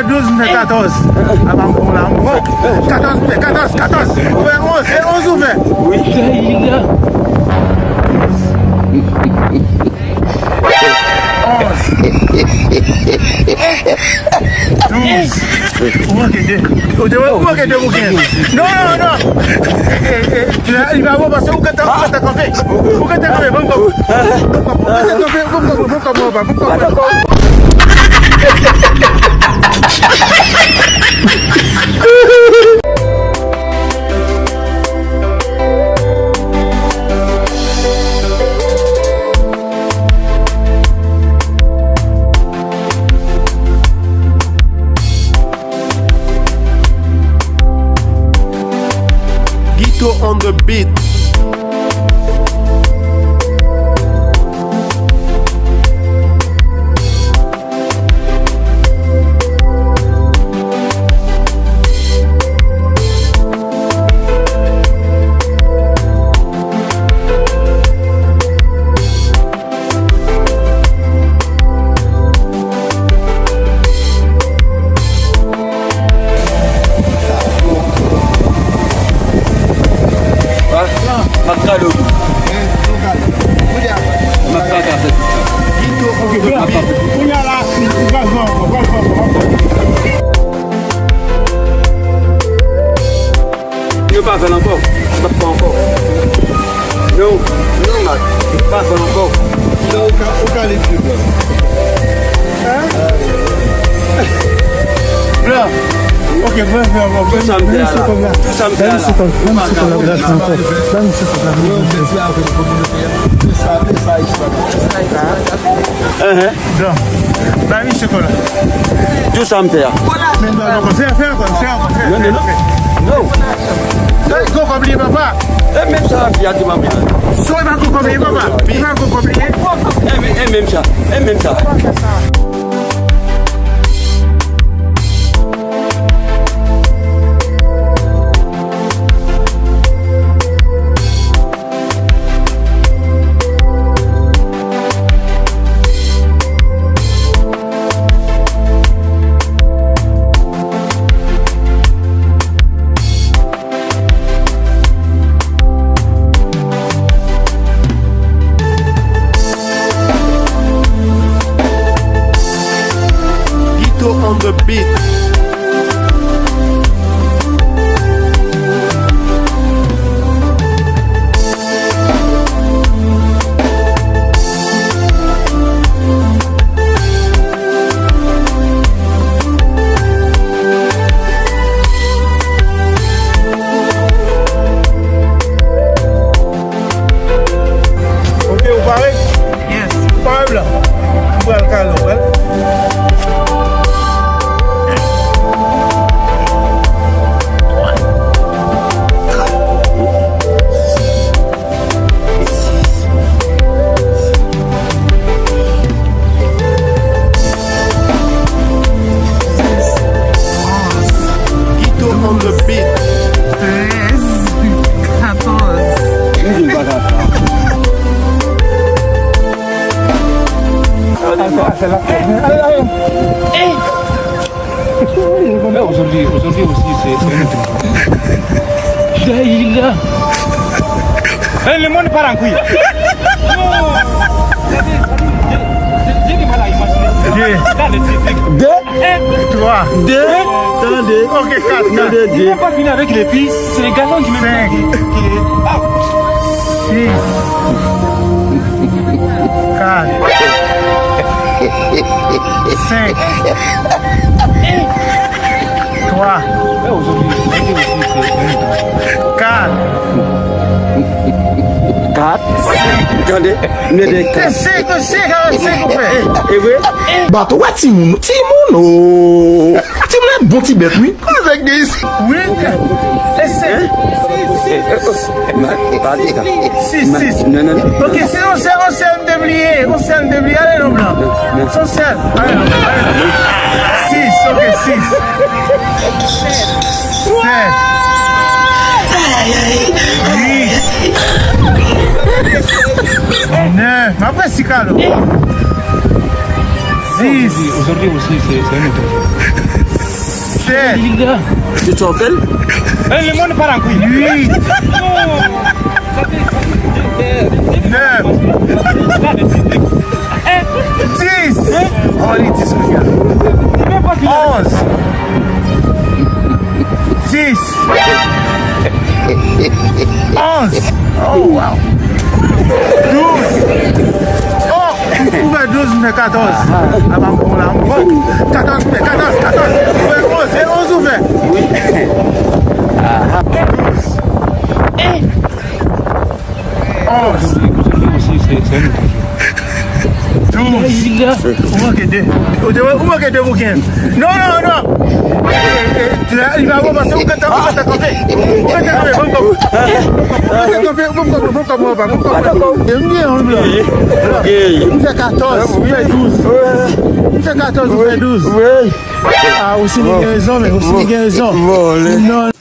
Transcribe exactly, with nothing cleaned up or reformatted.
Douz, m fè katòz. Apa m bon la, m bon. Katòz, m fè katòz, katòz. Ou fè onz, se onz ou fè. Wi. Onz. Douz. Ou manke de. Ou te, ou manke de bouken. Non, non, non. Eh, eh, eh, li pa bon paske ou gentan, ou gentan kanpe. Ou gentan kanpe, bon, bon. Ou gentan kanpe, bon, bon, bon, bon, bon, bon, bon. Guito on the beat. Ah, m ap kale w tou. M ap kale avèk ou. Kounye a la, ou pral fè ankò, pral fè ankò, pral fè ankò. Nou pa fè l ankò. Nou pa fè l ankò. Non, non, Mak. Nou pa fè l ankò. Non, ou ka, ou ka ale pi lwen. Hein? Blan. Ok, blan, blan, blan. Tout sa m fè a la. Tout sa m fè a la. Blan, blan, blan. Hein, hein. Don, ba misye kola. Tout sa m fè a. Men ba, fè, fè ankò, fè ankò, fè. Non, non, non. Non. Gwo kòb li ye, papa. E menm sa fi a di manmi. So e pa gwo kòb li ye, papa. E pa gwo kòb li ye. E men-, e menm sa. E menm sa. Guito on the beat. Ok, ou pare? Yes. Ou pare, blan? M pral kale w, wè. Guito on the beat. Trèz, katòz. Hey! Aujourd'hui, aujourd'hui aussi, c'est, c'est un autre jour. Daïla. Eh, le monde part en couille. Non. Dé. Dé. Twa. Dé. Tande. Ok, kat. Tande, dé. Li pa vini avèk lepi, se le gason ki menm. Senk. Ki, ki, ah. Sis. Kat. Senk. Twa. Kat. Kat. Tande. Mete kat. Se senk, se senk, se senk ou fè. E vre? Bato wè timoun, timoun, oh. Timoun e bon ti bèt, wi. Wi. E senk. Sis, sis. Non, non, non. Ok, se yon sèl, yon sèl m te bliye. Yon sèl m te bliye. Ale non, blan. Se yon sèl. Ale non, ale non. Sis, ok, sis. Sèt. Uit. Nèf. M ap fè sik alò. Dis. Aujourd'hui aussi, c'est c'est un autre jour. Sept. Li la. Tu te rappelles? Eh, le monde part en couille. Huit. Neuf. Dix. Oh, li dis, mon gars. Onze. Dis. Onze. Oh, wow. Douz. Oh, ou fè douz, m fè katòz. Apa m bon la, m bon. Katòz, m fè katòz, katòz. Ou fè onz, se onz ou fè. Douz. Onz. Douz. Ou manke de. Ou te, ou manke de bouken. Non, non, non. Eh, eh, li pa bon paske ou gentan, ou gentan kanpe. Ou gentan kanpe, bon, bon. Ou gentan kanpe, bon, bon, bon, bon, bon, bon, bon. M gen yon blan. M fè katòz, ou fè douz. M fè katòz, ou fè douz. Ah, ou si li gen rezon, men, ou si li gen rezon. Non,